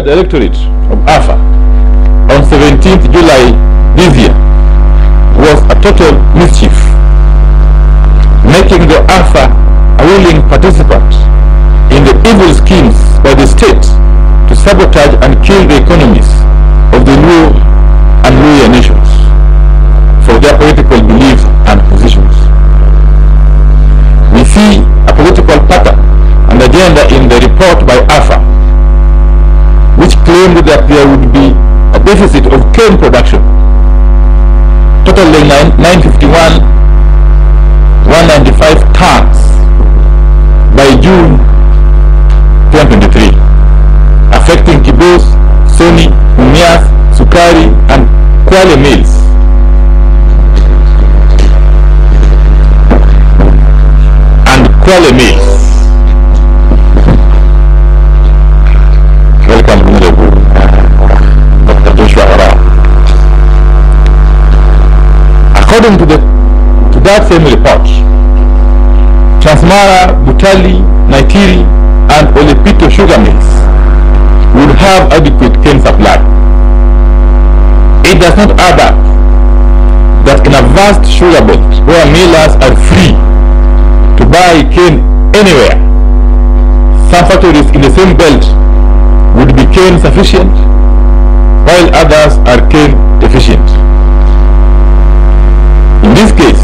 Directorate of AFA on 17th July this year was a total mischief, making the AFA a willing participant in the evil schemes by the state to sabotage and kill the economies of the Luo and Luhya nations for their political beliefs and positions. We see a political pattern and agenda in the report by AFA, which claimed that there would be a deficit of cane production, totaling 951,195 tons by June 2023, affecting Kibos, Sony, Mumias, Sukari, and Kwale mills. Welcome, Honorable Dr. Joshua Ora. According to that same report, Transmara, Butali, Naitiri, and Olepito sugar mills would have adequate cane supply. It does not add up that in a vast sugar belt where millers are free to buy cane anywhere, some factories in the same belt would be cane sufficient while others are cane deficient. In this case,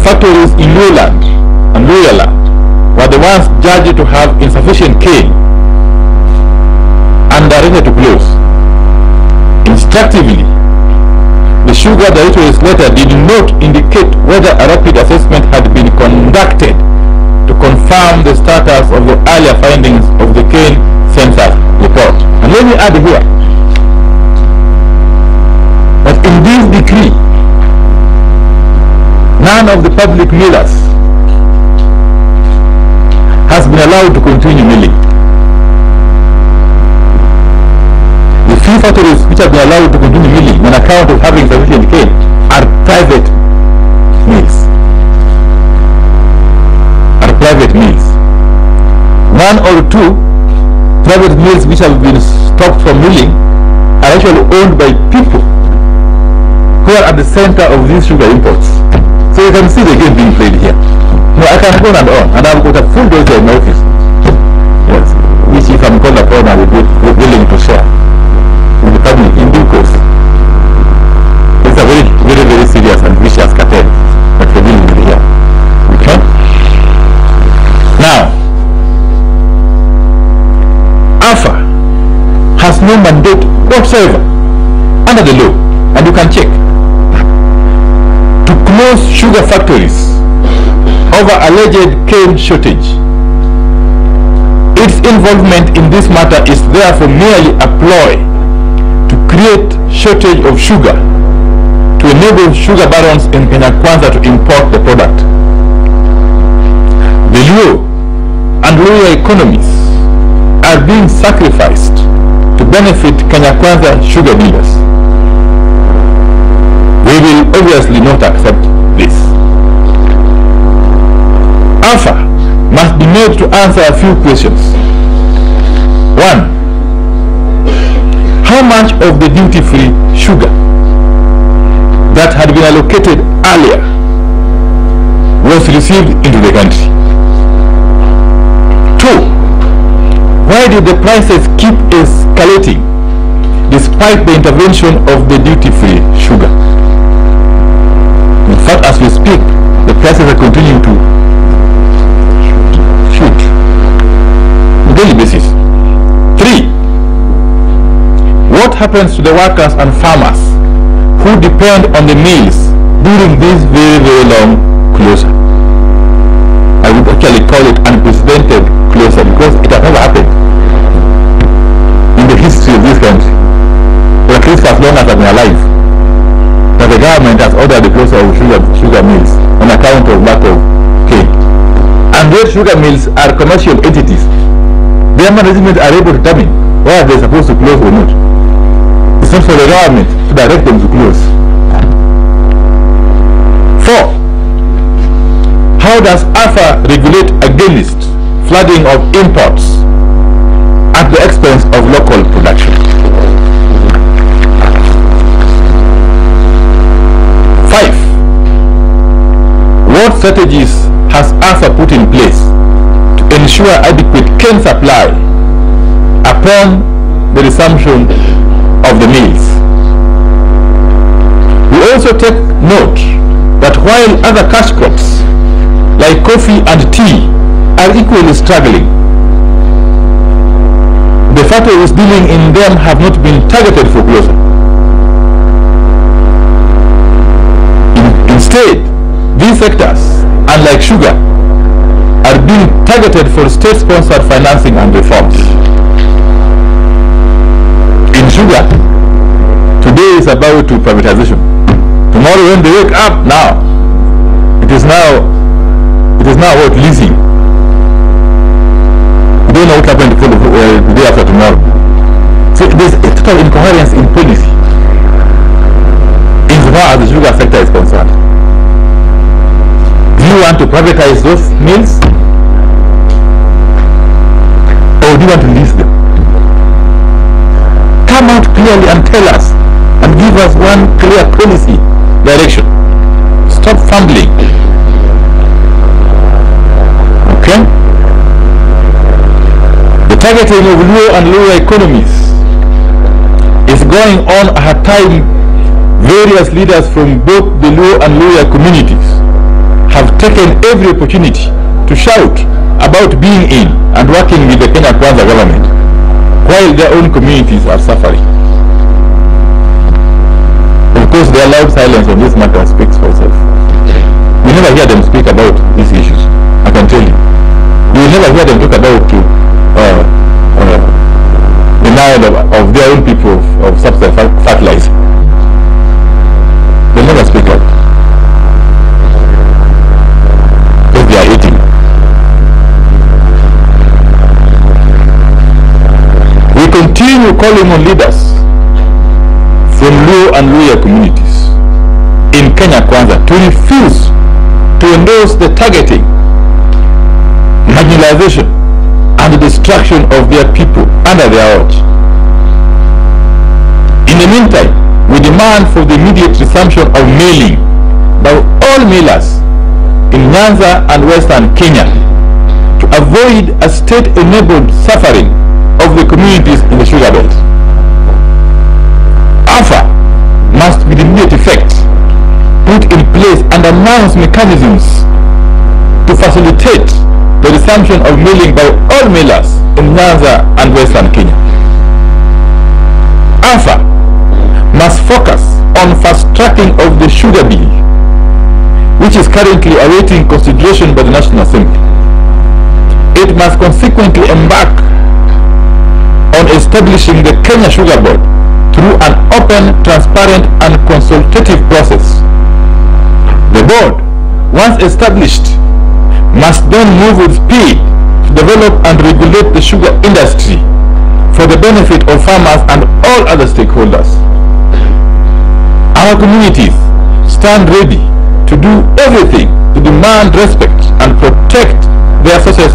factories in Luoland and Luhyaland were the ones judged to have insufficient cane and directed to close. Instructively, the Sugar Directorate's letter did not indicate whether a rapid assessment had been conducted to confirm the status of the earlier findings of the cane census report. And let me add here that in this decree, none of the public millers has been allowed to continue milling. The few factories which have been allowed to continue milling on account of having sufficient cane are private mills. One or two private mills which have been stopped from milling are actually owned by people who are at the center of these sugar imports. So you can see the game being played here. No, I can go on, and I've got a full dossier in my office. Yes, which if I'm called upon, I will be willing to share with the public in due course. It's a very, very, very serious and vicious cartel that we're dealing with here. Okay? Now, AFA has no mandate whatsoever under the law, and you can check, to close sugar factories over alleged cane shortage. Its involvement in this matter is therefore merely a ploy to create shortage of sugar to enable sugar barons in Kenya Kwanza to import the product. The Luo and Luhya economies are being sacrificed to benefit Kenya Kwanza sugar dealers. We will obviously not accept this. AFA must be made to answer a few questions. 1. How much of the duty-free sugar that had been allocated earlier was received into the country? 2. Why did the prices keep escalating despite the intervention of the duty-free sugar? In fact, as we speak, the prices are continuing to shoot on a daily basis. 3. What happens to the workers and farmers who depend on the mills during this very, very long closure? I would actually call it unprecedented closure because it has never happened in the history of this country, or at least for as long as I've been alive, that the government has ordered the closure of sugar mills on account of lack of cane. And those sugar mills are commercial entities. Their management are able to determine whether they're supposed to close or not. It's not for the government to direct them to close. 4. How does AFA regulate against flooding of imports at the expense of local production. 5. What strategies has AFA put in place to ensure adequate cane supply upon the resumption of the mills? We also take note that while other cash crops like coffee and tea are equally struggling, the factories dealing in them have not been targeted for closure. Instead, these sectors, unlike sugar, are being targeted for state-sponsored financing and reforms. In sugar, today is about to privatization. Tomorrow when they wake up, now, it is now what, leasing. We don't know what happened the day after tomorrow. So there's a total incoherence in policy insofar as the sugar sector is concerned. Do you want to privatize those mills? Or do you want to lease them? Come out clearly and tell us, and give us one clear policy direction. Stop fumbling. Okay? The targeting of Luo and Luhya economies is going on at a time various leaders from both the Luo and Luhya communities have taken every opportunity to shout about being in and working with the Kenya Kwanza government, while their own communities are suffering. Of course, their loud silence on this matter speaks for itself. We never hear them speak about these issues, I can tell you. You will never hear them talk about denial of their own people of subsidized fertilizer. They never speak out. Because they are eating. We continue calling on leaders from Luo and Luhya communities in Kenya Kwanza to refuse to endorse the targeting, marginalization, and the destruction of their people under their watch. In the meantime, we demand for the immediate resumption of mailing by all mailers in Nyanza and Western Kenya to avoid a state-enabled suffering of the communities in the sugar belt. AFA must, with immediate effect, put in place and announce mechanisms to facilitate the resumption of milling by all millers in Nyanza and Western Kenya. AFA must focus on fast-tracking of the sugar bill, which is currently awaiting consideration by the National Assembly. It must consequently embark on establishing the Kenya Sugar Board through an open, transparent, and consultative process. The board, once established, must then move with speed to develop and regulate the sugar industry for the benefit of farmers and all other stakeholders. Our communities stand ready to do everything to demand respect and protect their sources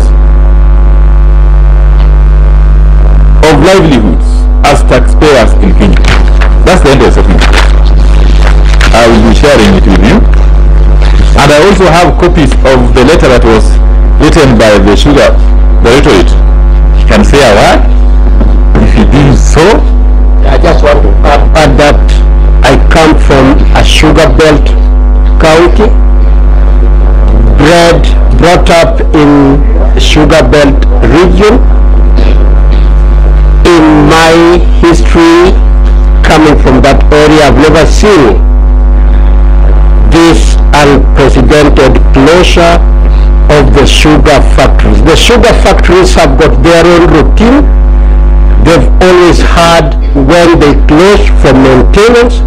of livelihoods as taxpayers in Kenya. That's the end of the statement. I will be sharing it with you. And I also have copies of the letter that was written by the Sugar Directorate. You can say a word if you did so. I just want to add that I come from a sugar belt county, brought up in sugar belt region. In my history, coming from that area, I've never seen this unprecedented closure of the sugar factories. The sugar factories have got their own routine. They've always had when they close for maintenance,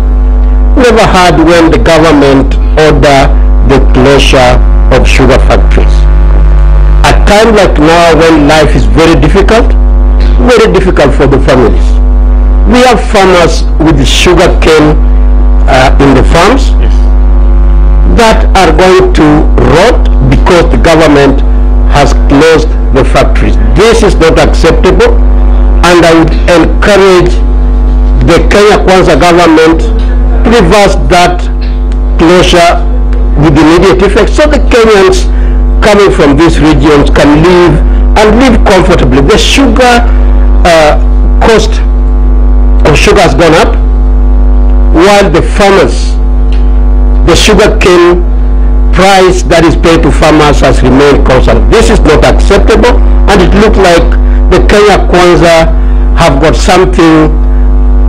never had when the government order the closure of sugar factories. At time like now, when life is very difficult for the families. We have farmers with sugar cane in the farms, yes, that are going to rot because the government has closed the factories. This is not acceptable, and I would encourage the Kenya Kwanza government to reverse that closure with immediate effect, so the Kenyans coming from these regions can live and live comfortably. The sugar cost of sugar has gone up, while the farmers, the sugar cane price that is paid to farmers has remained constant. This is not acceptable, and it looks like the Kenya Kwanza have got something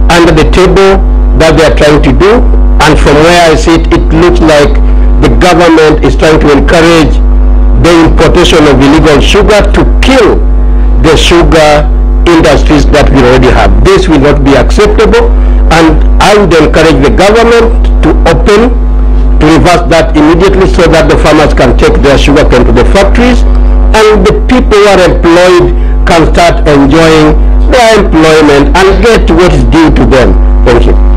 under the table that they are trying to do, and from where I sit, it looks like the government is trying to encourage the importation of illegal sugar to kill the sugar industries that we already have. This will not be acceptable, and I would encourage the government to open, to reverse that immediately so that the farmers can take their sugar cane to the factories and the people who are employed can start enjoying their employment and get what is due to them. Thank you.